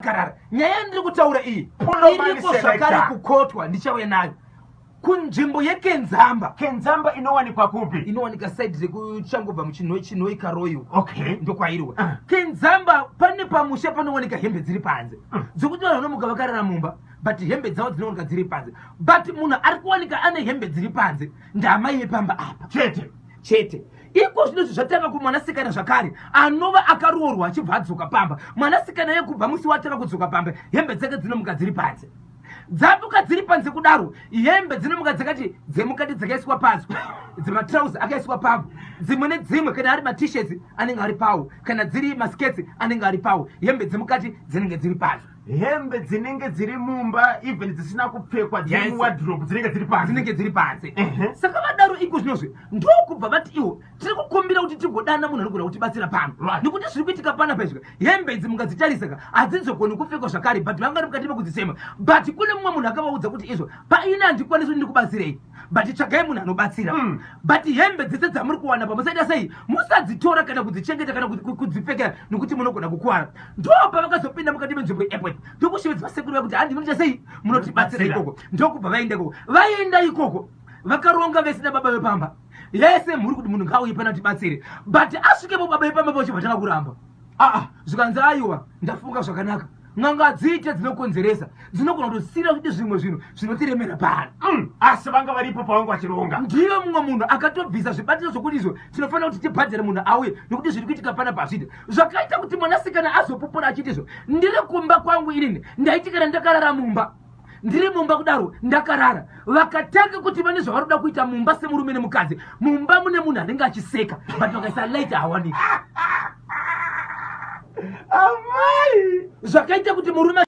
Karara nyaya yandiri kutaura iyi iriko zvakare kukotwa, ndichauya nayo kunzvimbo yeKenzamba. Kenzamba inowanikwa kupi? Inowanika side rekuchangobva muchinhoi, Chinhoi, Karoiwa. Okay, ndokwairiwa. Kenzamba pane pamusha panowanika hembe dziri panze, dzekuti vanhu vanomuka vakarara mumba, but hembe dzavo dzinowanika dziri panze. But munhu ari kuwanika ane hembe dziri panze ndamai vepamba apa. Chete. Chete. Iko zvino izvi zvatanga kumwanasikana zvakare anova akaroorwa achibva adzoka pamba. Mwanasikana iye kubva musi watanga kudzoka pamba, hembe dzake dzinomuka dziri panze. Dzamuka dziri panze kudaro, hembe dzinomuka dzakati dzemukati dzakaiswa padzo, dzematrauzi akaiswa pago, dzimwe nedzimwe, kana ari matishets anenge ari pawo, kana dziri maskets anenge ari pawo, hembe dzemukati dzinenge dziri padzo. Hembe dzinenge dziri mumba, even dzisina kupfekwa, dziri muwardrobe, dzinenge dziri panze. Dzinenge dziri panze. Saka vadaro iko zvinozvi ndokubva vati iwo tiri kukumbira kuti tigodana munhu anogona kutibatsira pano, nekuti zviri kuitika panapa izvi, hembe idzi mungadzitarisa ka, hadzizogoni kupfekwa zvakare, but vanga vari mukati mekudzisema. But kune mumwe munhu akavaudza kuti izvo paine handikwanisi kuti ndikubatsirei, but tsvagai munhu anobatsira. But hembe dzese dzamuri kuwana pa, musaita sei, musadzitora kana kudzichengeta kana kudzipfekera, nekuti munogona kukuwara. Ndo pavakazopinda mukati menzvimbo yeAirport, ndokushevedza vasekuru vakuti handi munoita sei, munotibatsira ikoko. Ndokubva vaenda ikoko. Vaenda ikoko vakaronga vese nababa vepamba yese mhuri kuti munhu ngauye pana tibatsire. But asvikepo baba vepamba vochibva tanga kuramba. Aa, zvikanzi aiwa, ndafunga zvakanaka, n'anga dziite dzinokonzeresa, dzinogona kutosira kuti zvimwe zvinhu zvinotiremera pano. Asi vanga varipo pavanga vachironga? Ndiyo mumwe munhu akatobvisa zvibatiro zvokuti izvo tinofanira kuti tibhadhare munhu auye, nekuti zviri kuitika pana pazviita. Zvakaita kuti mwanasikana azopupura achiti izvo ndiri kumba kwangu inini, ndaiti kana ndakarara mumba, ndiri mumba kudaro ndakarara, vakatanga kuti vane zvavari kuda kuita mumba semurume nemukadzi, mumba mune munhu anenge achiseka, but vakaisa light hawaniki. Amai. Zvakaita kuti murume